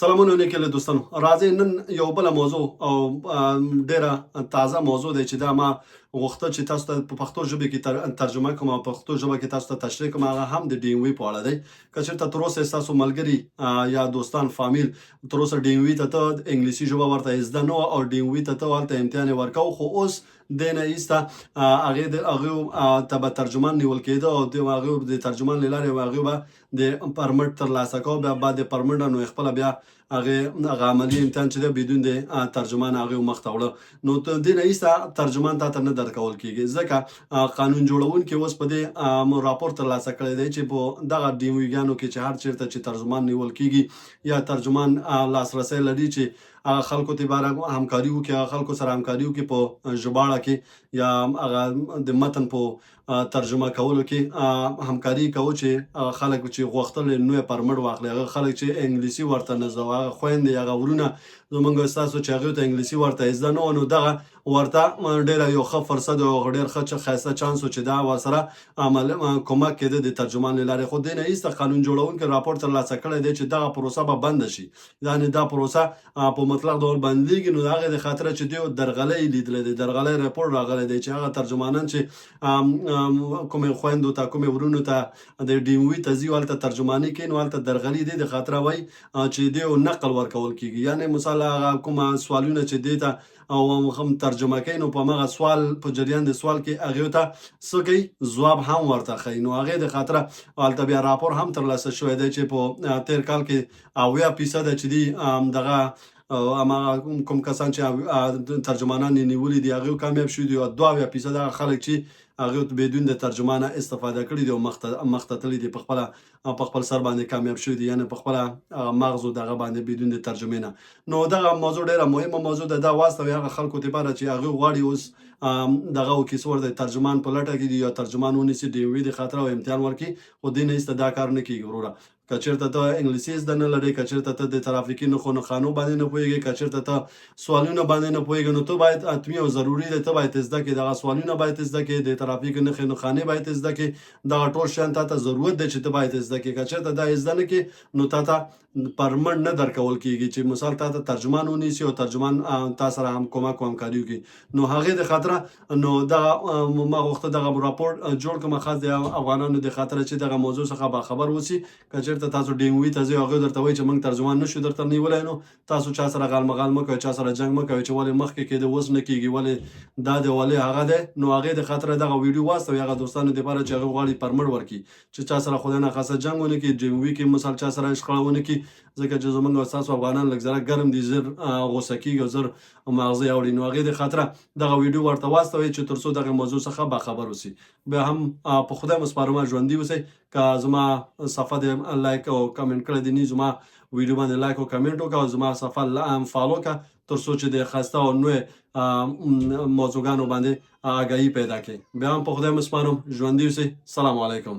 سلامونه نیکه له دوستانو، راځئ نن یو بل موضوع او ډیره تازه موضوع دی چې دا ما غوښته چې تاسو ته په پښتو ژبه کې ترجمه کوم او پښتو ژبه کې تاسو ته تشریح کوم. هغه هم د ډي ام وي په اړه دی. که چېرته تر اوسه ستاسو ملګري یا دوستان، فامیل تر اوسه ډي ام وي ته ته، انګلیسي ژبه ورته زده نه او ډي ام وي ته ته، هلته امتحان یې ورکاو، خو اوس د نه ایسته هغې د هغې ته به ترجمان نیول کېده او د هغې د ترجمان له لارې هغې به د پرمټ تر لاسه کو. بیا بعد د پرمټ نو خپل بیا هغه هغه عملی امتحان چې دی بدون د ترجمان هغه مخ ته وړه. نو د نه ایسته ترجمان تا ته نه درکول کیږي، ځکه قانون جوړونکي اوس په دې راپور تر لاسه کړی دی چې په دغه ډیمویګانو کې چې هر چیرته چې ترجمان نیول کیږي یا ترجمان لاسرسی لري چې هغه خلکو ته باره همکاري وکړي، هغه خلکو سره همکاري وکړي په ژباړه کې یا هغه د متن په ترجمه کولو کې همکاري کوو، چې هغه خلک چې غوښتل نوې پرمټ واخلي، هغه خلک چې انګلیسي ورته نه زده، هغه خویندې، هغه ورونه زمونږ ستاسو چې هغه ته انګلیسي ورته زده نه، نو دغه ورته ډیره یو ښه فرصت او ډیر ښه ښایسته چانس چې دا ورسره عمل کومک کېده د ترجمان له لارې. خو دې نه ایسته قانون جوړونکي راپور ترلاسه کړی دی چې دغه پروسه به بنده شي، یعنې دا پروسه په مطلق ډول بندیږي. نو د هغې د خاطره چې دیو درغلۍ لیدلی دی، درغلۍ رپورټ راغلی دی چې هغه ترجمانان چې کومې خویندو ته، کومې ورونو ته د ډي ام وي ته ځي، هلته ترجماني کوي، نو هلته درغلي دی. د خاطره وایي چې دیو نقل ورکول کیږي، یعنې مثال هغه کومه سوالونه چې دی ته او هم ترجمه کوي، نو په هغه سوال په جریان د سوال کې هغه ته څه کوي، ځواب هم ورته ښیي. نو هغې د خاطره هلته بیا راپور هم ترلاسه شوی دی چې په تیر کال کې 70% چې دي دغه هماغه کوم کسان چې ترجمانان یې نیولي دي هغه کامیاب شوي دي او 72% هغه خلک چې هغه بدون د ترجمانه استفاده کړي دي او مخته تللي دي، په خپل سر باندې کامیاب شوي دي، یعنی په خپل مغزو دغه باندې بدون د ترجمې نه. نو دغه موضوع ډیره مهمه موضوع ده. دا واستوي هغه خلکو ته پاره چې هغه غواړي اوس دغه وکړي، څه ورته ترجمان په لټه کې دي یا ترجمان ونیسي ډي وي د خاطر او امتحان ورکړي، خو دې نه ایسته دا کار نه کیږي. وروره، که چېرته ته انګلیسي زده نه لرې، که چېرته ته د ترافیکي نښو نښانو باندې نه پوهېږې، که چېرته ته سوالونه باندې نه پوهېږې، نو ته باید حتمي او ضروري دی ته باید زده کړې، دغه سوالونه باید زده کړې، د ترافیک نښې نښانې باید زده کړې. دغه ټول شیان تا ته ضرورت دی چې ته باید زده کړې. که چېرته دا زده نه کړې، نو تا ته پرمټ نه درکول کیږي چې مثال تا ته ترجمان ونیسي او ترجمان تا سره هم کومک او همکاري وکړي. نو هغې د خاطره نو دغه ما غوښته دغه راپور جوړ کړم، خاص د افغانانو د خاطره چې دغه موضوع څخه باخبر اوسي. که چېرته تاسو ډي ام وي ته ځئ، هغوی درته وایي چې موږ ترجمان نشو درته نیولی، نو تاسو چا سره غالمغال مه کوئ، چا سره جنګ مه کوئ چې ولې مخکې کېده اوس نه کیږي، ولې دا دی، ولې هغه دی. نو هغې د خاطره دغه ویډیو واستوئ هغه دوستانو دپاره چې هغه غواړي پرمټ ورکړي، چې چا سره خدای ناخواسته جنګ ونه کړي، ډي ام وي کې مثال چا سره شخړه ونه کړي، ځکه چې زمونږ او ستاسو افغانان لږ ذره ګرم دي، زر غوسه کیږي او زر ماغزه یې اوړي. نو هغې د خاطره دغه ویډیو ورته واستوئ چې تر څو دغه موضوع څخه باخبر اوسي. بیا هم په خدای مو سپارم، ژوندي اوسئ. که زما صفحه د لایک او کمنټ کړی دی نه، زما ویډیو باندې لایک او کمنټ وکړه او زما صفحه follow کړه تر څو چې د ښایسته او نوې موضوعګانو باندې آګاهي پیدا کړئ. بیا هم په خدای مو سپارم، ژوندي اوسئ. سلام علیکم.